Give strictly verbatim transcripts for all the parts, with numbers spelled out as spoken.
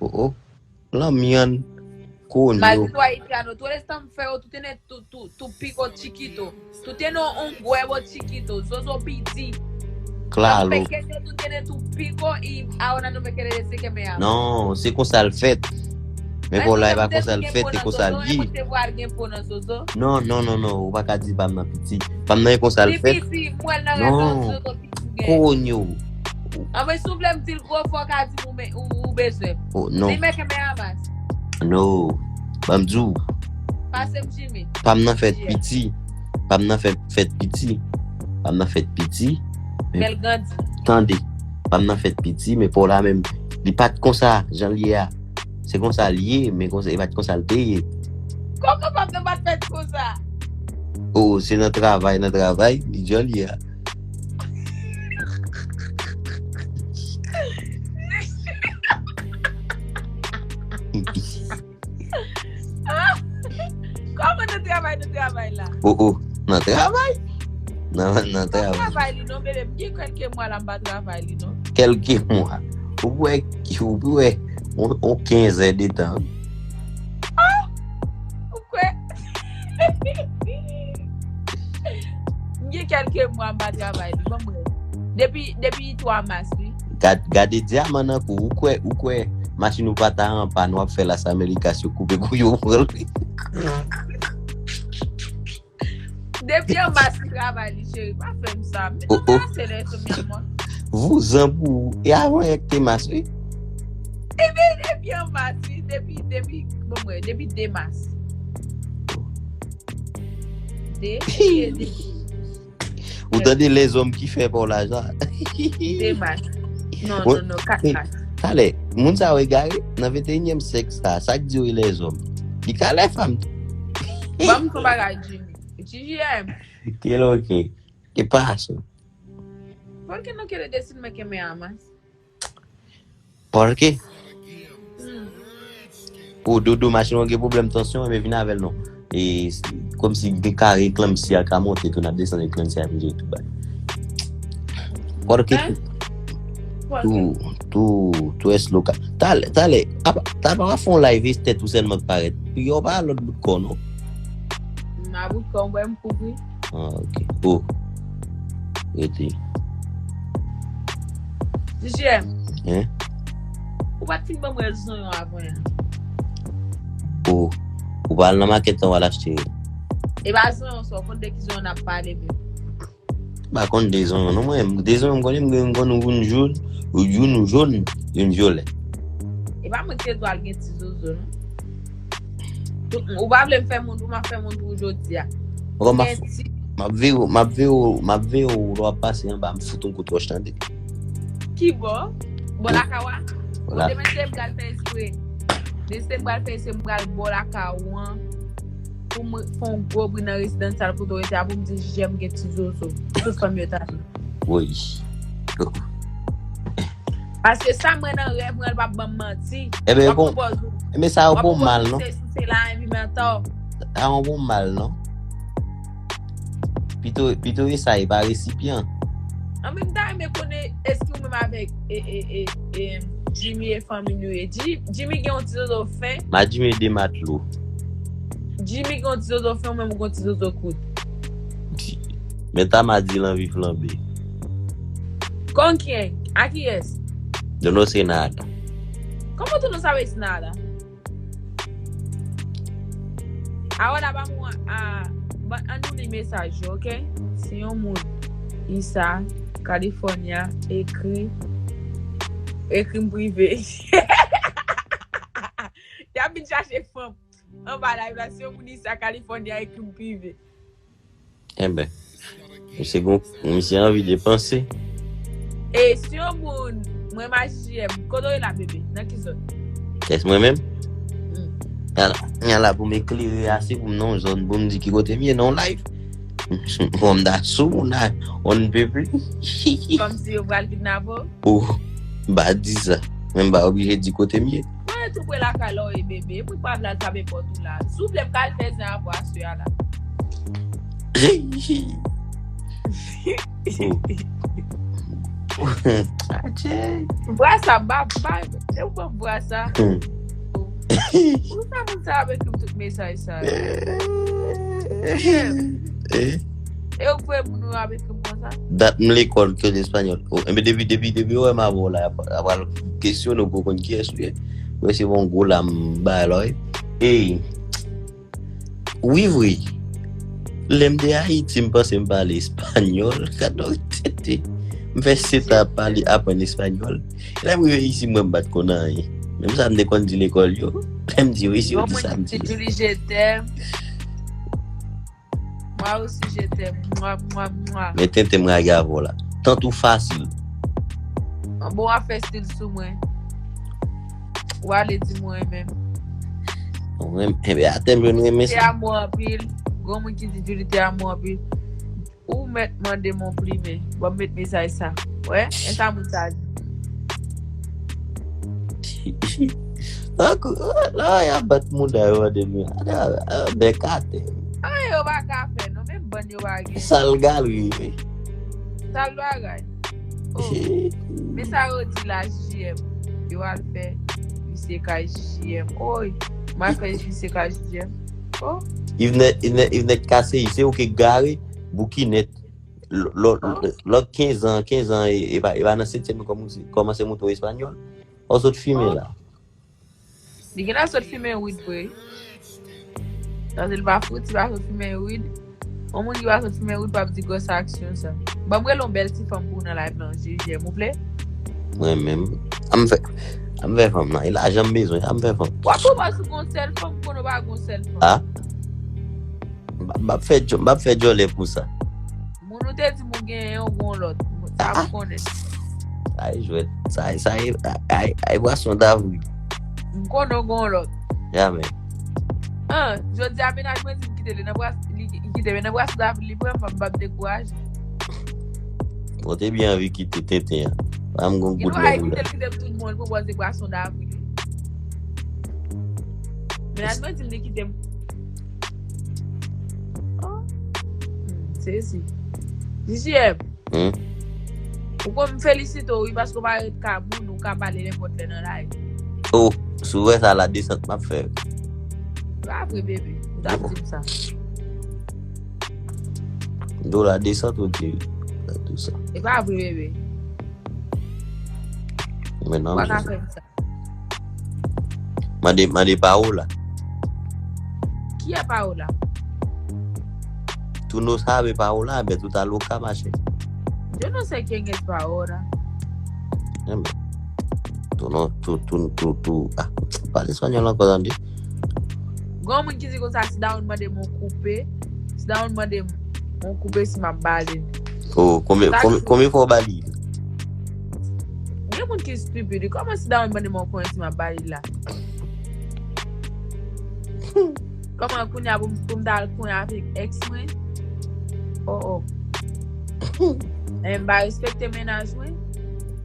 Oh, oh. Lanmyann. Konyo. Maldito haitiano, todo están feo, tú tienes tu, tu, tu pico chiquito, tú tienes un huevo chiquito, zozo piti. Klalo. Pequeño, tú tienes tu pico y ahora no me quieres decir que me amas. Non, se konsa l fèt. Men pou la, e pa konsa l fèt, e konsa l ye. Non, non, non, non, ou pa ka di pa m nan piti. Pa m nan e konsa l fèt. Piti, mwen nan rezon, zozo piti gen. Konyo. Anmwey, si w vle m di l gwo fò, w ka di m ou, ou, ou bezwen. Oh, non. Li men ke men amas. No. Ban m di w. Pase m Jimmy. Pa m nan fèt piti. Pa m nan fèt, fèt piti. Pa m nan fèt piti. Men l grandi. Tande. Pa m nan fèt piti, men pou la menm, li pa t konsa, jan l ye a. Se konsa l ye, men konsa, e pa t konsa l te ye. Kòman pa m nan pa t fèt konsa? Oh, se nan travay, nan travay, li jan l ye a. Kòman nan travay, nan travay la? Oh, oh, nan travay? Nan, nan travay. Travay li non, bebe, m gen kèlke mwa la m pa travay li non. Kèlke mwa. Ou wè, ou wè, on, on kenz è de tan. Ou kwè? M gen kèlke mwa m pa travay li, bon mwen. Depi, depi twa mas, wi. Gad, gade dyaman nan kou, ou kwè, ou kwè machin ou pa ta an pàn, w ap fè Las Americas yo koupe kou yo pran l. Depi an mas li travay li, cheri, pa fè m sa. Men Oh, nou oh. Pase lè sou mwen mwen. Vouzan pou ou. E avan yè k te mas, wi. Epi depi an mas, wi, depi, depi, bon mwen, depi de mas. De, de, de. Ou tande lèzòm ki fè pa w lajan. De mas. Non, Bon, non, non, kat men, mas. Talè, moun sa yo egare, nan venteyinyèm syèk sa, sa k di yo e lèzòm. Li ka lè fanm. Ban m son bagay, Jimmy. J J M. Kèl oke. Ke paso. Por qué no quiere decirme que me amas? Pòrke? Hmm. Ou dodo machin ou gen pwoblèm tansyon, men vin avè l non. E s- kòmsi gen kare eklanmsi a ka monte tou, n ap desann eklanmsi a vin jere tout bagay. Pòrke Hein? tou, tou, tou, tou es loka. Talè, talè, apa, ta pa fè yon live, e tèt ou sèlman k parèt. Yo pa lòt bout kò non. M a bout kò, m wè m kouvri. Ah, ok. Oh. Rete. J J M. Hein? Ou pa t fin ban mwen zonyon avan an. Oh. Ou pa al nan makèt lan, w al achte. E pa zonyon sa, w konn de ki zonyon n ap pale menm. M pa konn de zonyon non, mwen, de zonyon m konnen, m konnen youn jòn, youn jòn, youn vyolè. E pa mwen ki te dwe al gen ti zozo non. Tout moun, ou pa vle m fè moun pou m ap fè moun pou ou jodi a. Bon, m ap Gen ti m ap veye w, m ap veye w, m ap veye w lè w ap pase anba, m fout yon kout wòch tande. Ki bò? Bò Wi. Lakawa? Vwala. Demen se m pral fè espre. Demen se m pral fè espre, m pral bò Lakawa an. Pou mwen fè yon gwo bri nan rezidansal kote w rete a pou m di J J M gen ti zozo. Pou tout fanm yo tande. Woy. Paske sa mwen nan rèv mwen, l p ap ban m manti. Enben, W ap bon. pran pòz ou. Enben, sa yo W ap bon pran mal pòz non. Ou se, ou se la envi mental. Sa yo bon mal non. Pito, pito e sa, e pa resipyan. An menm tan, mwen ta renmen konnen èske ou menm avèk e, e, e, e, Jimmy e fanmi nou ye. Ji- Jimmy gen yon ti zozo fen. Ma Jimmy de matlo. Jimmy gen yon ti zozo fen, ou menm ou gen yon ti zozo kout. Men ta ma di l anvi flanbe. Con quién? A kiyès? Yo no se nada. Kòman tou nou sa vle di nada? Awada ba mwen a, ba, an nou li mesaj yo, ok? Si yon moun isa California ekri ekri m prive. Y ap vin chache fanm anba live la, si yon moun isa California ekri m prive. Enben, misye gon, misye anvi depanse. E si yon moun, mwen maji M, kote w ye la bebe? Nan ki zòn? Kès mwen menm? Mm. Nyan la, nyan la pou m eklere ase pou m nan yon zòn pou m di ki kote m ye nan yon live. Pou m da sou moun la, on ne peut plus. Kòmsi yo pral kidnape w? Oh, m pa di sa. Men m pa oblije di kote m ye. Mwen tou pre lakay la w ye bebe. Mwen pa vle al tape pòt ou la. Souple m ka al fè zen avè w aswè a la. Oh. Adje. Bra sa, ba, ba, e ou pran bra sa. Pou sa moun sa ap ekri m tout mesaj sa yo? Eh, E ou kwè moun yo ap ekri m konsa? Dat m lekòl ke l espanyòl. Oh, enben depi depi depi ou wè m avè w la, ap al kesyone w pou konn kiyès ou ye. Ou resevwa yon gwo lam bay la wi. Ey. Wi vre. Lè m te Ayiti, m panse m pale espanyòl. Gad non tete. M fè seta pale aprann espanyòl. Lè m rive isi, mwen m pa t konn anyen. Menm sa m te konn di lekòl yo. Lè m di yo isi, yo di sa m di. Julie, je t'aime. Moi aussi, je t'aime. Mwa, mwa, mwa. Men tenten m rage avè w la. Tant ou fasil. Bon, w ap fè stil sou mwen. Ou ale di mwen menm. Mwen, enben, atè m jwenn renmen Te sa. Amo anpil. Gon moun ki di Julie te Amo anpil. Ou mèt mande m yon plimen. Bon, m met mesaj sa. Wè, e sa moun sa di. Tankou, la, y ap bat mouda yo mande m. Bèk atè. An, yo pa ka fè, non, menm bann yo pa gen. Sal galri, wi. Sal bagay. Oh, men sa yo di la, J M. Yo al fè misye kay J M. Oy, m al fè misye kay J M. Oh, Ivnèt, Ivnèt, Ivnèt Kaseyi, se ou ki gare, boukinèt. Lò- lò- Lòt kenz an, kenz an, e e pa e pa nan setyèm li kòmanse kòmanse montre w espanyòl. Ou sot fimen la. Li genlè sot fimen wid vre. Paske li pa fouti pa sot fimen wid. Yon moun ki pa sot fimen wid p ap di gwòs aksyon sa. Ban m rele yon bèl ti fanm pou ou nan live lan, J M, ou vle? Mwen menm. An m fè, an m fè fanm nan. E lajan m bezwen, an m fè fanm. W ap pwomòt sou gon sèl fanm, konnen w pa gon sèl fanm. Ah? M ap- m ap fè djò- m ap fè djòlè pou sa. Moun ou te di m ou genyen, ou gon lòt. Sa m konnen. Sa e jwèt. Sa e, sa e, ay, ay, bwason davril. M konnen ou gon lòt. Jamè. An, jodi a mennaj mwen di m kite li nan bras, li li kite men nan bras davril li pran, m p ap dekouraje. Ou te byen anvi kite tenten an. Pa m gon Gen goud dwa men kite la. L kite m tout bon, l pran bras davril. Mennaj mwen di m li kite m. Oh. Hmm, sezi. J M. Hmm? Ou konn m felisite w, wi, paske w pa ret ka moun, ou ka pale nenpòt lè nan live. Oh, si w wè sa la desant m ap fè. Pa vre, bebe. Ou t ap di m sa. Do la desant ou di la tou sa. E pa vre, bebe. Men non, Ou pa ka men fè m sa. Mande, mande Paola. Qui es Paola? Tú no sabes Paola, ben tú estás loca, mache. Yo no sé quién es Paola. Enben. Tú no, tú, tú, tú, tú. Ah, pale espanyòl ankò, tande. Gon moun ki di konsa, si Dawon mande m yon koupe, si Dawon mande m yon koupe, si m ap bale. Oh, konbyen, konbyen, konbyen fwa w bali? Gen moun ki stupid. Kòman si Dawon mande m yon konyen, si m ap bale la? Kòman kounye a pou m pou m ta al konyen avèk ex mwen? Oh, oh. E m pa respekte mennaj mwen?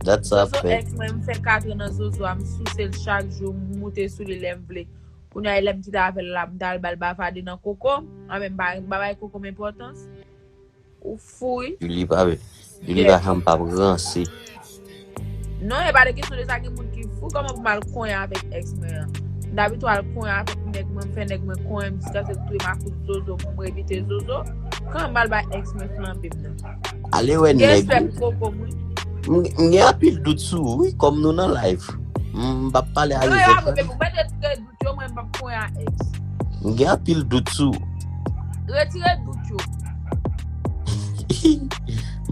Dat sa ap Zozo fè. Ex mwen, m fè kat an nan Zozo a, m souse l chak jou, m moute sou li lè m vle. Kounye a, lè m kite avè l la, m ta al ba l bafade nan koko. Anben, m pa m pa bay koko m enpòtans. Ou fou, wi. Julie pa vle. Julie pa janm p ap ranse. Non, e pa de kesyon de sa, gen moun ki fou. Kòman pou m al konyen avèk ex mwen an? M t abitye al konyen avèk nèg mwen, m fè nèg mwen konyen m jiskaske l touye m akout Zozo, pou m evite Zozo. Kòman m al bay ex mwen flanbe m nan? Ale wè Gen nèg. respè pou koko mwen. M m gen anpil dout sou ou, wi, kòm nou nan live. M p ap pale a Non, e rezèv. pa vre, baby, mwen te retire dout yo, mwen m p ap konyen a ex. M gen anpil dout sou ou. Retire dout yo.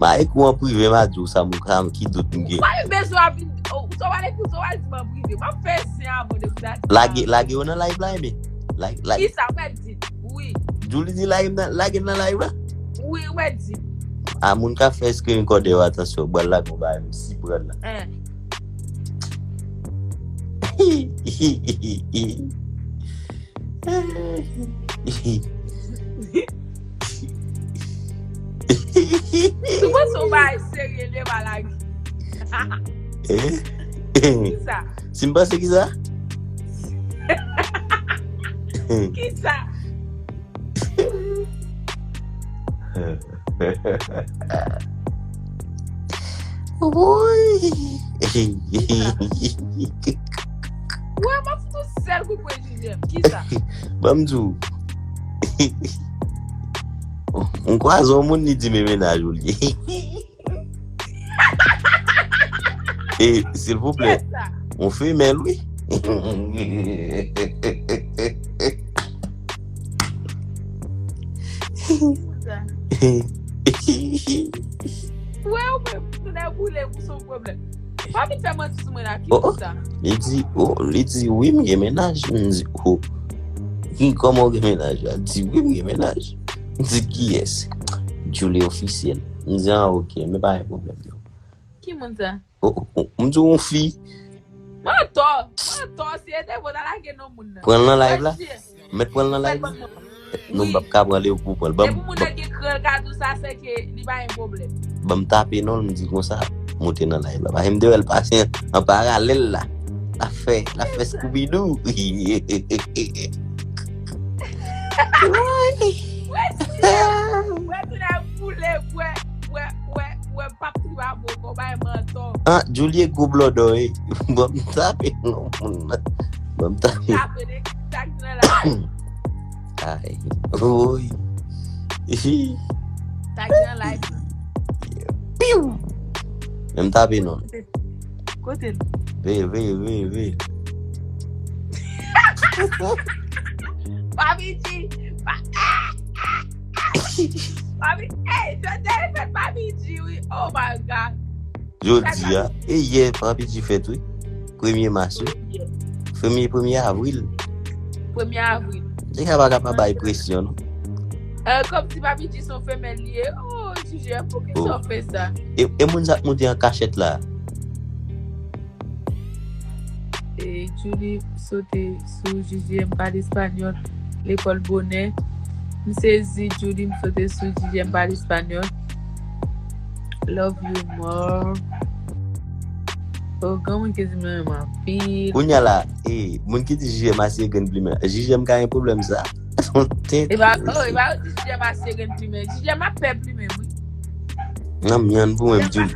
Ma ekri w an prive, ma di w sa m sa m ki dout m gen. Why you bezwen ap vin, oh, sa w al ekri, sa w al di m an prive? M ap fè zen avan de sa. Lage, lage yo nan live la, enben. Lage, lage. Kisa, mwen di? Wi. Julie di lage m nan, lage m nan live la. Wi, mwen di. A moun ka fè screen record yo, atansyon, bral lage yon bagay, m si pran la. Eh. Ou panse w bagay serye, li pa lage. Eh? Kisa? Si m panse ki sa? Kisa? Woy. Wè, m ap fout yon sèl kout pwen Jijèm. Kisa? Ban m di w. M kwaze yon moun, li di m e mennaj ou li ye. E, silvouplè, yon femèl, wi. Wè, ou menm, moun nan boule pou son pwoblèm. Pa vin fè manti sou mwen la, ki pou sa? Li di, oh, li di, wi, m gen mennaj. M di, oh. Ki, kòman w gen mennaj? Li di, wi, m gen mennaj. M di, kiyès? Julie Officiel. M di, ah, ok, men pa gen pwoblèm, non. Ki moun sa? Oh, oh, oh, m di, yon fi. Mantò, mantò, si e te vo ta lage non moun nan. Pran l nan live la? Mèt pran l nan live la? Non, m p ap ka pran li pou pran l. Depi moun nan gen kran l ka di w sa, se ke li pa gen pwoblèm. Ban m tape non l, m di konsa, moute nan live la. Paske m te wè l pase an paralèl la. L ap fè, l ap fè Scooby-Doo. Wè, wè, wè, wè, wè, wè, m p ap tripe avè w, kòm bay mantò. Ah, Julie gwo blòdò, wi. Ban m tape non moun nan. Ban m tape. Tape de, tag nan la. Ay. Woy. Tag nan live. Piw. Men m tape non. Kote l? Veye, veye, veye, veye. Papi G. Pa-, Papi, hey, jodi a e fèt Papi G, wi. Oh my God. Jodi a, e yè Papi G fèt, wi. Premye mas, wi. Premye, premye avril. Premye avril. Nèg la pa ka pa bay presyon, non. Euh, kòmsi Papi G se yon femèl li ye. Oh, Jijèm, poukisa w fè sa? E, e moun sa k moute an kachèt la. E Julie sote sou Jijèm pale espanyòl lekòl bonè. M sezi, Julie, m sote sou Jijèm pale espanyòl. Love you more. Oh, granmoun ki di m renmen anpil. Kounye a la, e, moun ki di Jijèm asye grenn plimen. Jijèm ka gen pwoblèm sa. Son tèt. E pa, oh, e pa yo di Jijèm asye grenn plimen. Jijèm ap pè plimen, wi. Nan myann pou mwen, m di w.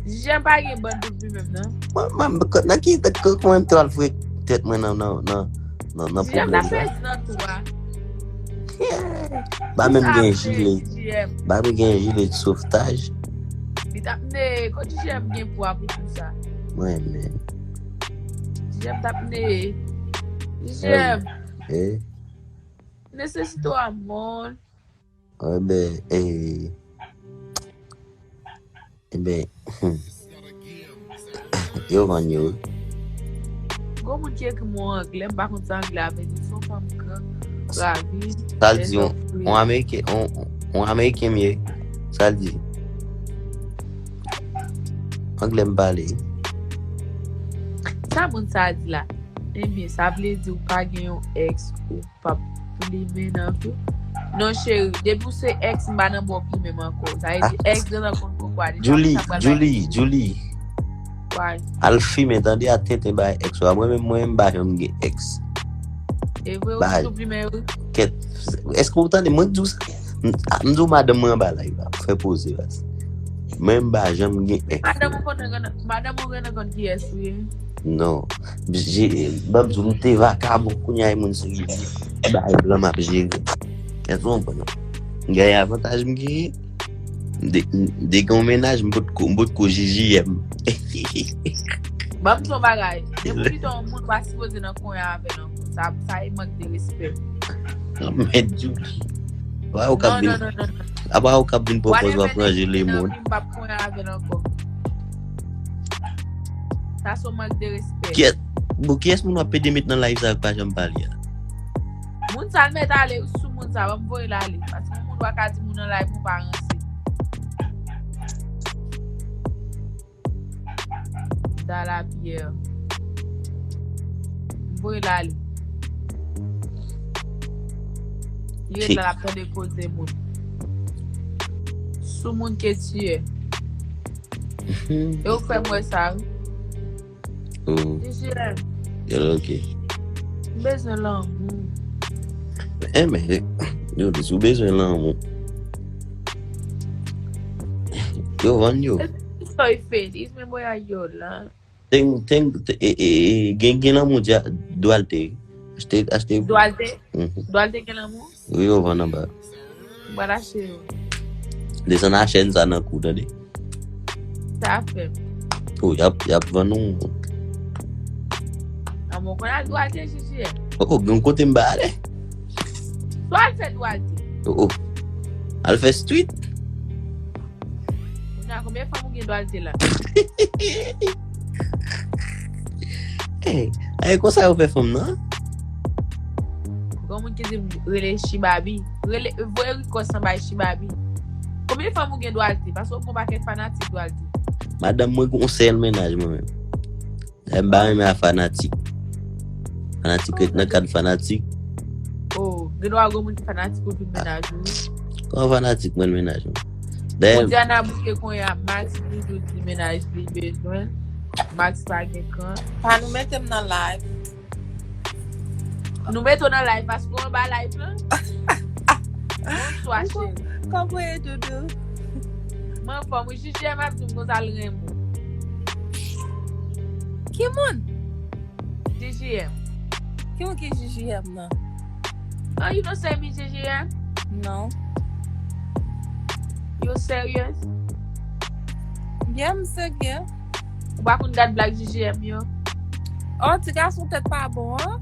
Jijèm pa gen bann pou plimen, non. Mwen, mwen, nan ki, nan ki, mwen, m t al fre tèt mwen nan, nan, nan, nan, nan pwoblèm sa. Jijèm ta pèdi nan tou a. Ba menm gen jile. Ba menm gen jile de sovtaj. Li t ap neye, kot Jijèm gen pwa pou tou sa? Mwen menm. Jijèm t ap neye. Jijèm. Eh. Necesito amor. Enben, eh. Enben, hmm. Yo vann yo, wi. Gon moun ki ekri m yon anglè, m pa konn sa anglè a vle di, se yon fanm gran, ravi, sa l di, yon, yon Ameriken, yon, yon Ameriken m ye, sa l di? Anglè m pale. Sa moun sa a di la? Ebyen, sa vle di w pa gen yon ex ou p ap plimen nan vi w? Non, cheri, depi w se ex, m pa nan bò plimen m ankò. Sa vle di ex gentan konn kòkwa deja. Julie, Julie, Julie. Al fimen, tande, a tenten bay ex ou a. Mwen menm, mwen menm, m pa janm gen ex. E vre, ou toujou plimen, wi. Kèt, èske ou tande mwen di w sa? M, m di w madanm mwen anba live la, fè poze baz. Mwen m pa janm gen ex. Madanm ou konn, madanm ou gentan konn kiyès ou ye? Non. Ban m di w, m te vakabon, kounye a e moun serye. Bay blan m ap jere. Èske w konprann? M genyen avantaj m genyen. M te, m te gen yon mennaj, m potko, m potko J J M. Ban m di w yon bagay. Depi w pito yon moun, ou pa sipoze nan konyen avè l ankò. Sa, sa e mank de respè. Mèt Julie. Apa ou k ap vin, apa ou k ap vin pran pòz w ap ranje lemonn? M p ap konyen avè l ankò. Sa se yon mank de respè. Kiyès, bon, kiyès moun w ap pede met nan live sa yo k pa janm pale a? Moun sa l mèt ale sou moun sa, ban m voye l ale. Paske yon moun w a ka di moun nan live ou pa ranse. Dalapiè. M voye l ale. Li ret la, l ap tande koze moun. Sou moun ke tiyè. E ou fè m wè sa, wi. J J M. Ok. M bezwen lanmou. Enben, yo di si w bezwen lanmou. Yo vann yo. Soy feliz, me voy a llorar. Ten, ten, te- e, e, e, gen, gen lanmou Dwalte. Achte, achte. Dwalte? Mhm. Dwalte gen lanmou? Wi, yo vann anba. Mwen achte yo. Desann a chèn sa nan kou, tande. Sa fè. Oh, y ap, y ap vann nou. An mwen konn al Dwalte, Jiji. Oh, oh, gen kote m ba ale. Dwalte, Dwalte. Oh, oh. Al fè street. Kounye a, konbyen fanm ou gen Dwalte la? Hey, ay konsa yo fè fanm nan? Gon moun ki di m rele Chibabi. Rele, voye request anba Chibabi. Konbyen fanm ou gen Dwalte? Paske ou gon pakèt fanatik Dwalte. Madanm mwen gon sèl mennaj mwen menm. Dayè m pa renmen a fanatik. Fanatik ret nan kad fanatik. Oh, gen dwa gon moun ki fanatik ou vin mennaj ou. Kòman fanatik mwen mennaj mwen? Dayè Diana bouke kounye a, Max Doudou di mennaj li bezwen. Max pa gen kran. Pa nou mete m nan live. Nou mete w nan live paske w anba live lan. Bonswa, cheri. Kòman w ye, Doudou? Mwen anfòm, wi, Jiji M ap di m konsa l renmen w. Ki moun? Jiji M. Ki moun ki Jiji M nan? Oh, you don't say me Jiji M? Non. You serious? Yeah, m serye. Ou pa konn gad blag Jiji M yo? Oh, ti gason tèt pa bon, an?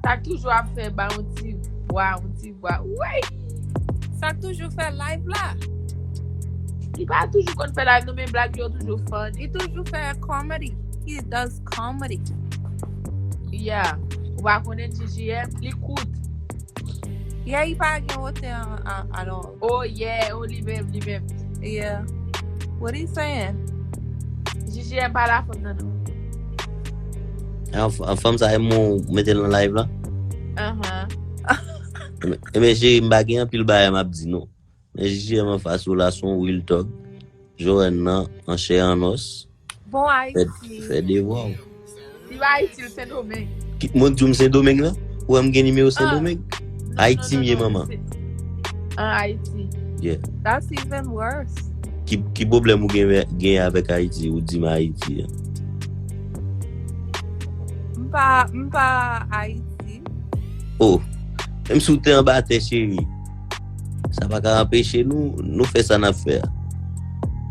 Sa k toujou ap fè ba yon ti vwa, yon ti vwa. Wey! Sa k toujou fè live la? Li pa toujou konn fè live, non, men blag yo toujou funny. Li toujou fè comedy. He does comedy. Yeah. Ou pa konnen Jiji M, li kout. Yeah, li pa gen wotè an, an, at all. Oh, yeah. Oh, li menm, li menm. Yeah. What he saying? Jiji M pa la fanm nan, non. An, an fanm sa, e mwen ou mete l nan live la? Ahan. Ebyen, ebyen, cheri, m pa gen anpil bagay m ap di, non. Men Jiji M anfas ou la, se yon real talk. Joène nan, an chè an os. Bon, Ayiti. Fè, fè devwa w. Li pa Ayiti, l Sendomeng. Ki, mwen di w m Sendomeng lan? Ou wè m gen nimewo Sendomeng? Ayiti m ye, manman. An Ayiti. Yeah. That's even worse. Ki, ki pwoblèm ou gen, gen avèk Ayiti? Ou di m Ayiti an. M pa, m pa Ayiti. Oh, menm si w te anba tè, cheri, sa pa ka anpeche nou, nou fè sa n ap fè a.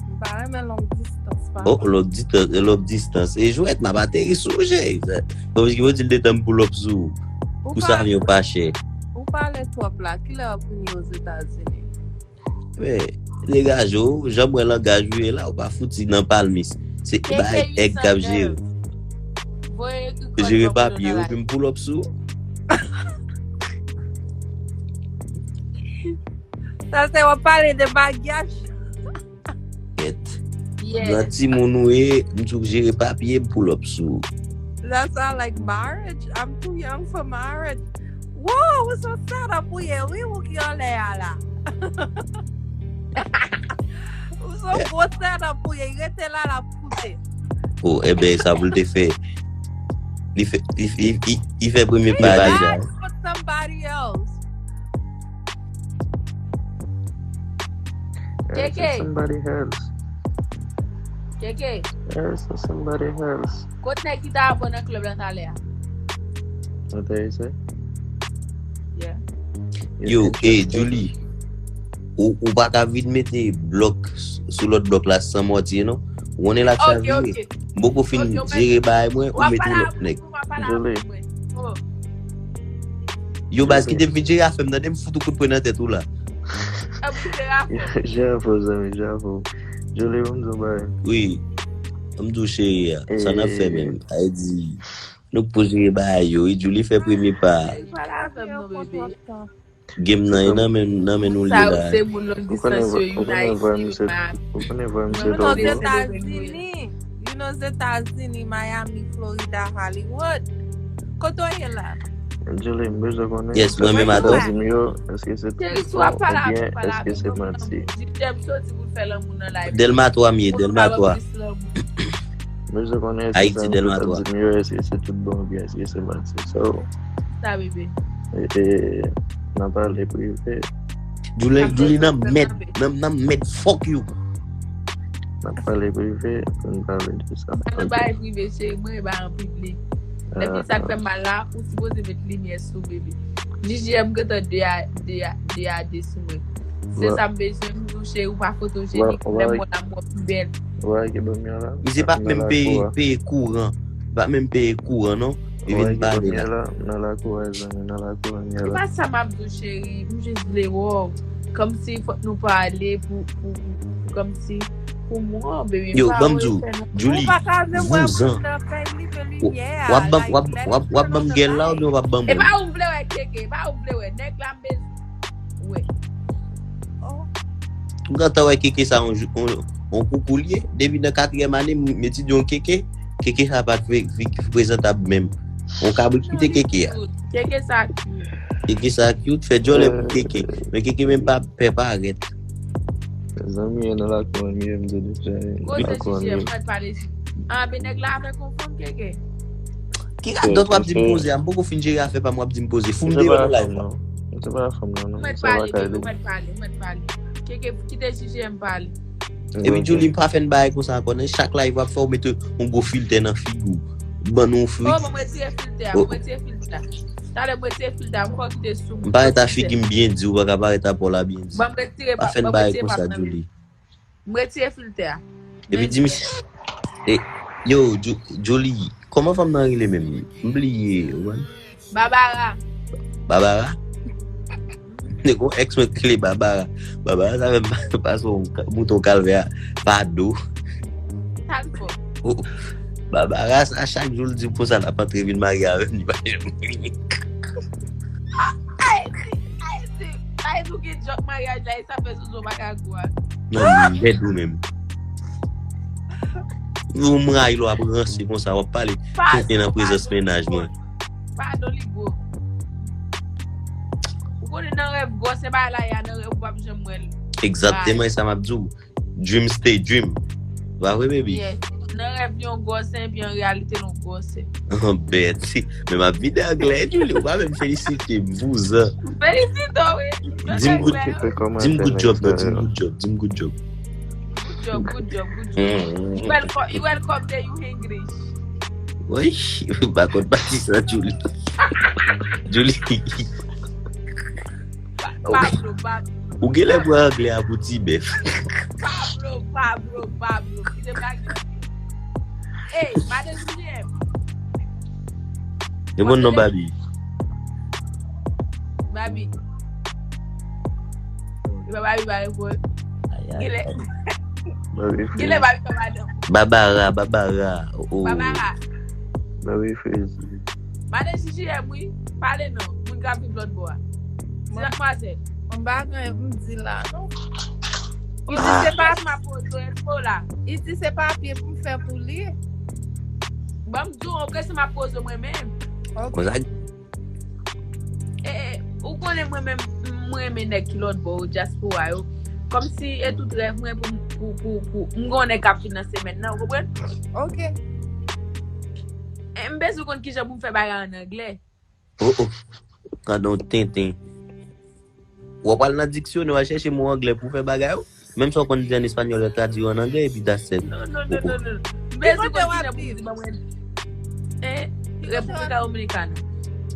M pa renmen long distance, pa. Oh, long distance, long distance. E jwèt, m ap ateri sou ou, cheri. Kòmsi ki vle di l detan m pull up sou ou. Pou sa avyon pa chè. Ou pale twòp la, kilè w ap vini Ozetazini? Men, degaje w, jan m wè langaj ou ye la, ou pa fouti nan palmis. Se bay èg k ap jere. Jere papye, ou vin pull up sou. Sa se w ap pale de maryaj. Kèt. Gran timoun ou ye, m di w jere papye, m pull up sou. That sound like marriage. I'm too young for marriage. Wow, ou se yon setup ou ye, wi, ou ki anlè a la. Ou se yon gwo setup ou ye, rete la, l ap koute. Oh, ebyen, sa pou l te fè. Li fè, li, li, li, li fè premye pa deja. Ask for somebody else. Ask for somebody else. K K. Ask for somebody else. Kot nèg ki ta avè w nan club la talè a? What did you say? Yeah. Yo, eh, Julie, ou, ou pa ka vin mete blòk s- sou lòt blòk la san mòtye, non? Ou konnen la k sa vire. M poko fin jere bagay mwen, ou mete lòt nèg. Julie. Yo, baz, kite m fin jere afè m, tande, m fout ou kout pwen nan tèt ou la. Jere afè w, zanmi, jere afè w. Julie, ban m di w bagay. Wi. Ban m di w, cheri a, sa n ap fè menm? Sa vle di, nou k pou jere bagay yo, wi, Julie fè premye pa. Pale avè m non, bebe. Game nan, e nan men, nan men nou l ye la. Sa yo se moun long distans yo, United, Miami. Ou konnen vwa misye dòmi. Ozetazini, you know, Ozetazini, Miami, Florida, Hollywood. Kote w ye la? Julie, m bezwen konnen. Yes, mwen menm atò. Di m yo, èske se tout bon oubyen èske se manti? Dèlma twa m ye, Dèlma twa. M bezwen konnen èske sa yo t ap di m yo, èske se tout bon oubyen èske se manti. So, sa, bebe. E, e, n a pale prive. Julie, Julie nan mèd, nan, nan mèd, fuck you. N ap pale prive, pou n pale de sa. Sa nan bagay prive, cheri, mwen e bagay an piblik. Epi sa k fè m mal la, ou sipoze met limyè sou, baby. J J M gentan de a, de a, de a de sou mwen. Se sa m bezwen, m di w, cheri, ou pa fotojenik, lè m wè w la, m wè w pi bèl. Ou pa gen dòmi an la? Misye pa menm peye, peye kouran. Li pa menm peye kouran, non. Li vin pale la. Nan lakou a, zanmi, nan lakou a, li la. Se pa sa m ap di w, cheri. M jis vle wè w. Kòmsi fòk nou pale pou, pou, pou, kòmsi pou mwen, baby. Yo, ban m di w, Julie, vouzan. W ap ban, w ap, w ap, w ap ban m gèl la oubyen w ap ban m? E pa ou m vle wè, Keke, e pa ou m vle wè. Nèg la m bezwen wè. Oh. M gentan wè Keke sa yon jou, yon, yon koukou l ye. Depi nan katriyèm ane, m, m etidye yon Keke. Keke sa pa t pre-, pre-, prezantab menm. Yon kabrit kite Keke a. Keke sa cute. Keke sa cute, fè djòlè pou Keke. Men Keke menm pa pè parèt. Zanmi an nan lakou an, m ye, m di li fè lakou an, m ye. Gwo se J J M, mwen pale. Ah, ben nèg la avèk yon fanm, Keke. Ki radòt w ap di m poze a? M poko fin jere afè pa m, w ap di m poze. Fou m deyò nan live la. Se pa fanm nan, non. Mwen pale, mwen pale, mwen pale. Keke, kite J J M pale. Epi Julie, m pa fè n bagay konsa ankò, non. Chak live w ap fè, w mete yon gwo filtè nan figi w. Ban nou frik. Oh, bon, mwen retire filtè a, mwen retire filtè a. Talè mwen retire filtè a, m fè w kite sou. M parèt a figi m byen di, ou pa ka parèt a po w la byen di. Bon, m retire, pa fè n bagay konsa, Julie. M retire filtè a. Epi di misye, e, yo, Ju-, Julie, kòman fanm nan rele menm? M bliye, ou konn? Babara. Babara? Nèg yon ex mwen k rele Babara. Babara sa fè m pase yon ka-, bouton kalvè a pa do. Sa l fè? Oh, Babara sa, chak jou l di m konsa, l ap antre vin marye avè m, li pa janm vini. Ayiti, Ayiti, Ayiti, ou gen djòk maryaj la, e sa fè Jojo pa ka gou a. Non, m bèt ou menm. Ou m rayi lè w ap ranse konsa, w ap pale koken nan prezans mennaj mwen. Padon, li gwo. Ou konnen nan rèv gwòsè bagay la ye a, nan rèv ou p ap janm wè l. Egzakteman, e sa m ap di w. Dream stay dream. Pa vre, baby? Yes. Nan rèv li yon gwòsè, epi an reyalite l yon gwòsè. Anbèt. Men m ap vide anglè, Julie, ou pa menm felisite m, vouzan. M felisite w, wi. Di m good, di m good job, non, di m good job, di m good job. Good job, good job, good job. Mm, mm, mm. You welcome, you welcome the you English. Woy, m pa konn pati sa, Julie. Julie. Pa-, Pablo, Pablo. Ou genlè pran anglè a pou ti bèf. Pablo, Pablo, Pablo. Kite blag yo. Ey, madan J J M. Yo bon non, Babi. Babi. E pa Babi pa reponn. Genlè. Babi genlè Babi pa madan. Babara, Babara. Oh. Babara. Babi Fezi. Madan J J M, wi. Pale non. Moun k ap viv lòt bò a. Ti madmwazèl. Yon bagay m di la, non. Li di se pa m ap poze l la. Li di se papye pou m fè pou li. Ban m di w, yon kesyon m ap poze w mwen menm. Ok. Konsa. E, e, ou konnen mwen menm, mwen renmen nèg ki lòt bò yo, dyaspora yo. Kòmsi e tout rèv mwen pou, pou, pou, pou, m gen yon nèg k ap vin nan semèn nan, ou konprann? Ok. E, m bezwen konn kijan pou m fè bagay an anglè. Oh, oh. Gade yon tenten. W ap al nan diksyonè, w al chèche mo anglè pou w fè bagay ou. Menm sa w konn di an espanyòl, yo tradui yo an anglè, epi that's it. Non, non, non, non, non. M bezwen konn kijan pou di ban mwen. Eh, República Dominicana.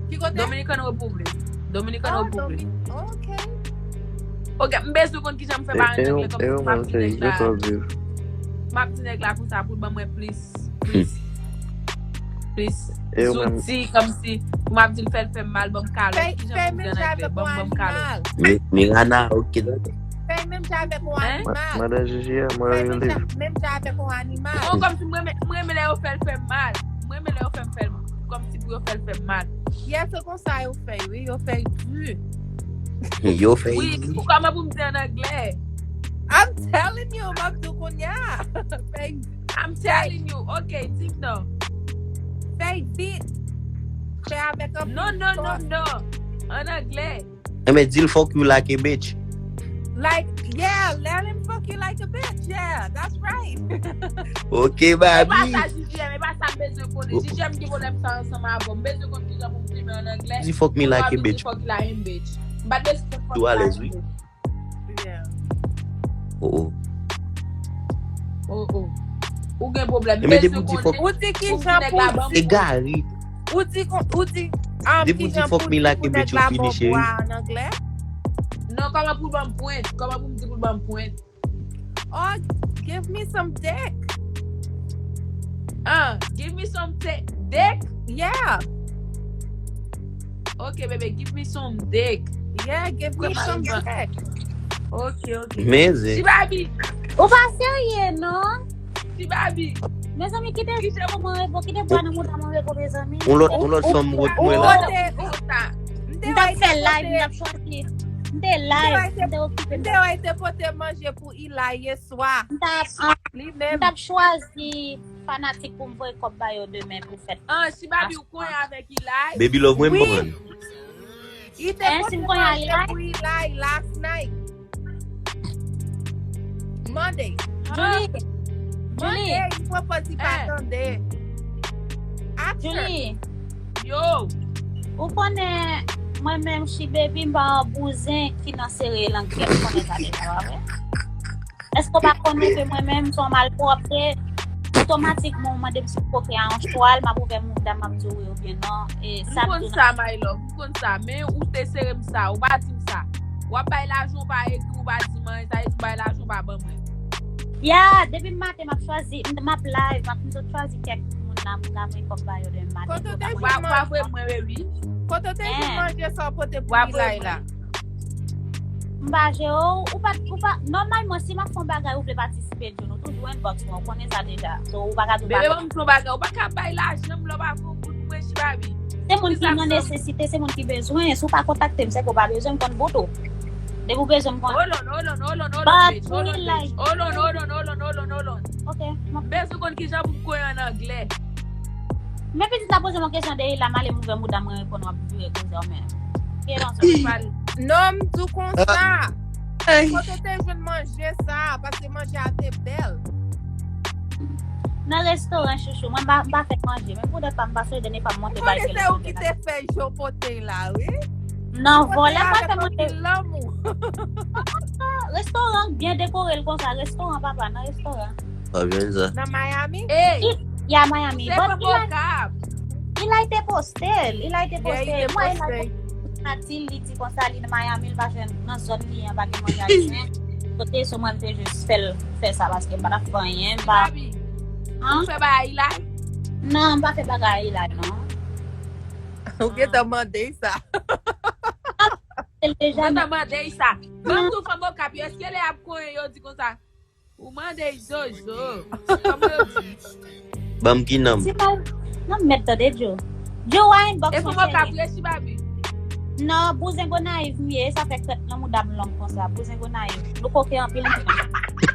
Ki kote? Dominican Republic. Dominican Republic. Oh, Domi-, ok. Ok, m bezwen konn kijan m fè bagay an anglè kòm si m ap di nèg la. M ap di nèg la konsa pou l ban mwen plis. Plis. Plis. Zouti, kòmsi, pou m ap di l fè l fè m mal, ban m kalòt. Kijan pou m di an anglè, ban m, ban m kalòt. Mi-, Mirana, ok, tande. Fè menm jan avèk yon animal. Madan Jiji a, mwen rele. Fè menm jan avèk yon animal. Oh, kòmsi mwen, mwen, mwen renmen lè yo fè l fè m mal. Mwen renmen lè yo fè m fè l, kòmsi pou yo fè l fè m mal. Yes, se konsa yo fè, wi, yo fè l di. Yo fè l di. Wi, kòman pou m di an anglè? I'm telling you, m ap di w kounye a. Fè l I'm telling you. Ok, di m non. Fè l vit. Fè avèk anpil fòs. Non, non, non, non. An anglè. Enben, di l fuck you like a bitch. Like, yeah, let him fuck you like a bitch. Yeah, that's right. Ok, Babi. E pa sa, Jiji, e pa sa m bezwen konnen. Jiji, m gen pwoblèm sa ansanm avè w. M bezwen konn kijan pou m filme an anglè. Di fuck me like a bitch. Fuck you like a bitch. M pa t bezwen konn sa. Ou alèz, wi. Yeah. Oh, oh. Oh, oh. Ou gen pwoblèm. Ebyen, depi w di fòk. Ou di ki jan pou di. Egare. Ou di, ou di, um, depi w di fòk mi like, ebyen, ou fini, cheri. An anglè? Non, kòman pou l ban m pwent? Kòman pou m di pou l ban m pwent? Oh, give me some dick. Ah, give me some dick? Yeah. Ok, baby, give me some dick. Yeah, give me some dick. Ok, ok. Men, zen. Chibabi. Ou pa serye, non? Chibabi. Mezanmi, kite kite bwa nan mouda mwen rego, mezanmi. On lòt, on lòt fanm wòt mwen la. M t ap fè live, m t ap chwazi. M te live, m te okipe. M te wè te pote manje pou Ilay yè swa. M t ap, li menm. M t ap chwazi fanatik pou m voye kòb ba yo demen pou fèt. Ah, Chibabi, ou konyen avèk Ilay? Baby love mwen, m konprann. Li te pote manje pou Ilay last night. Monday. Julie. Monday, li pwopòz li pa tande. Julie. Yo. Ou konnen, mwen menm, Chibabi, m pa yon bouzen ki nan sere lang tèt, ou konnen sa deja, pa vre? Èske w pa konnen ke mwen menm, se yon malpwòpte? Otomatikman, ou mande m si m koke a yon chwal, m ap ouvè mouda m, m ap di w wi oubyen non. E sa m konn sa, my love, m konn sa. Men ou te sere m sa, ou pa di m sa. W ap bay lajan, ou pa ekri, ou pa di m anyen, sa vle di w bay lajan, ou pa ban mwen. Ya, depi maten m ap chwazi, m ap live, m ap, m sot chwazi kèk moun la pou m ta voye kòb ba yo demen maten. Kote w te jwenn manje? W ap voye mwen, baby. Kote w te jwenn manje sa w pote pou Ilay la? M pa jere w, ou pa, ou pa, nòmalman, si m ap fè yon bagay, ou vle patisipe, Jun, ou toujou inbox mwen, ou konnen sa deja. So, ou pa ka di w pa. Bebe, ban m fè yon bagay, ou pa ka bay lajan m lè w pa fè yon goud pou mwen, Chibabi. Se moun ki nan nesesite, se moun ki bezwen. Si w pa kontakte m, se ke w pa bezwen m konn bout ou. Depi w bezwen m konn. Hold on, hold on, hold on, hold on, bitch. Hold on, bitch. Hold on, hold on, hold on, hold on, hold on. Ok. M bezwen konn kijan pou m konyen an anglè. Men pitit la poze m yon kesyon de Ilay, m ale m ouvè mouda m, mwen reponn w ap vire koze w menm. Ke non sa pale. Non, m di w konsa. Kote w te jwenn manje sa? Paske manje a te bèl. Nan restoran, chouchou. Mwen, m pa, m pa fè manje. Men poutèt pa m pa sou dènye pa m monte bay. Ou konnen se ou ki te fè yo pote la, wi. Nan vòlè, m pa fè manje. Restoran byen dekore l konsa. Restoran, papa, nan restoran. Nan Miami? Ey! Ya, Miami. But Ilay te poste l. Ilay te poste l. Mwen, Ilay te poste l. Natil, li di konsa, li nan Miami, li pa jwenn nan zòn li an, pa gen manje ayisyen. Kote, so mwen, m te jis fè l, fè sa, paske m pa t ap fè anyen, m pa. Ou fè bagay Ilay? Non, m pa fè bagay Ilay, non. Ou gentan mande sa. Ou gentan mande sa. Ban m tou fanm Okap yo, èske lè y ap konyen, yo di konsa? Ou mande Jojo. Kòman yo di? Ban m ki nonm. Si pa, non, m mèt tande Joe. Joe a inbox mwen, cheri. E fò mwen ka prechi, baby. Non, bouzen Gonayiv m ye, sa fè krèt nan mouda m long konsa. Bouzen Gonayiv. Nou koke anpil, nou.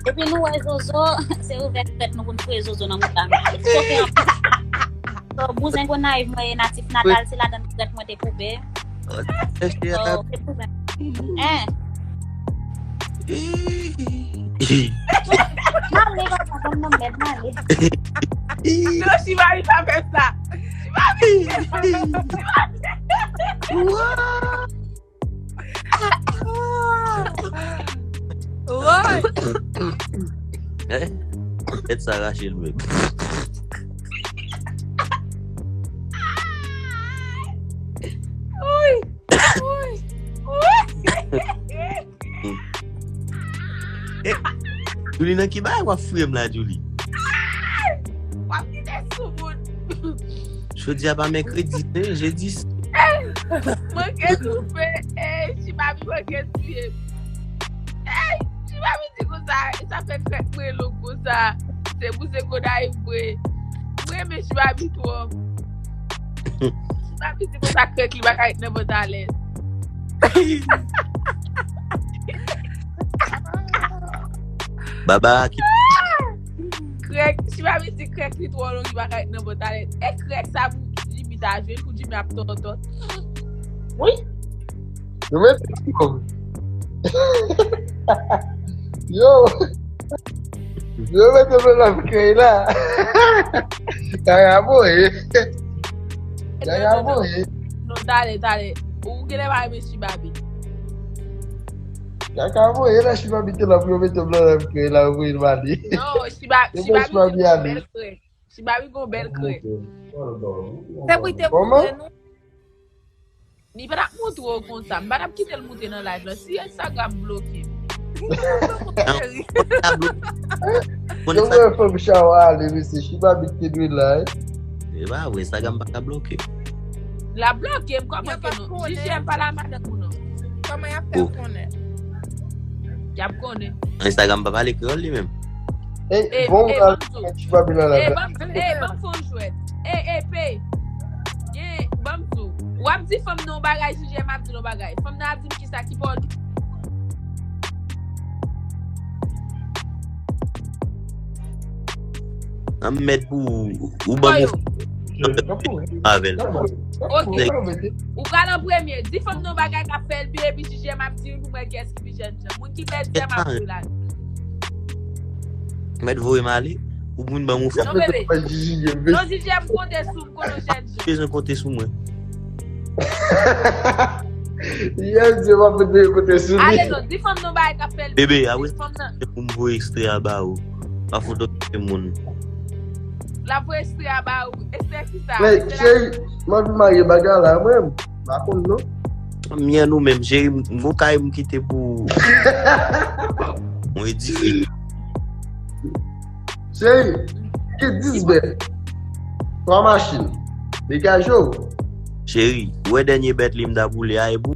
Epi nou wè Jojo, se ouvè krèt nou pou n foure Jojo nan mouda nou. Nou koke anpil. So, bouzen Gonayiv mwen ye, natif natal, se ladan krèt mwen te koupe. Oh, se bouzen. Hein? Male, papa, ban m nan mèd, male. Non, Chimari pa fè sa. Chimari, Chimari. Woy! Tèt sa rache l menm. Woy! Woy! Woy! Julie, nan ki bagay w ap fouye m la, Julie? W ap kite sou moun. Jodi a pa mèkredi, se jedi. Manke toufe, eh, Chimari manke touye m. Eh, Chimari di konsa, sa fè krèk mwen long konsa. Se pou se Gonayiv mwen. Mwen renmen Chimari twòp. Chimari di konsa krèk li pa ka ret nan pantalèt. Baba ki Krèk, Chimari di krèk li twò long, li pa ka ret nan pantalèt. E krèk sa pou Jimmy ta jwenn, pou Jimmy ap tòtòt. Wi. Yo mete yo. Yo. Yo mete yo nan krèy la. Kara boye. Kara boye. Non, talè, talè. Ou genlè pa renmen Chimari. Kaka voye la, Chibabi te la pou yo mete m nan lèm krè la, yo voye l ale. Non, Chiba, Yo Chibabi voye Chibabi te ale. Bèl krè. Chibabi gon bèl krè. Se pou te montre nou. Li pa t ap montre w konsa. M pa t ap kite l montre nan live la. Si Instagram bloke m. Yo mwen fè m chawa ale, mesye. Chibabi te dwe la, eh. E pa vre, Instagram pa ka bloke. La bloke m, kòman ke non? Jije m pale a madanm ou non? Kòman y ap fè konnen? Y ap konnen. Instagram pa pale kreyòl li menm. Ey, bon, la, Chibabi nan live la. Ey, ban m fè yon jwèt. Ey, ey, pey. Gen, ban m di w. W ap di fanm nan yon bagay, Jije m ap di l yon bagay. Fanm nan ap di m kisa ki pa w. An m mèt pou ou ban m avè l. Ok. Ou pral an premye. Di fanm nan yon bagay k ap fè l byen, epi Jije m ap di pou mwen kiyès ki pi jèn jan. Moun ki pèdi m ap di la. Mèt voye m ale. Ou moun ban m yon fanm. Non, bebe. Non, Jije m konte sou m, konnen jèn jan. Bezwen konte sou mwen. Yes, Dye, m ap met mete kote sou li. Ale non, di fanm nan bagay k ap fè l. Bebe, apre fanm nan. Se pou m voye ekstrè a ba ou. Pa foto se moun. L ap voye ekstrè a ba ou. Ekstrè ki sa? Men, cheri, m anvi marye bagay la, mwen. M pa konn non. Mwen nou menm, cheri, m gon kay m kite pou ou. Mwen edifye. Cheri, ki dis bèt, twa machin, degaj yo. Cheri, ou wè dènye bèt li m t ap woule a, e pou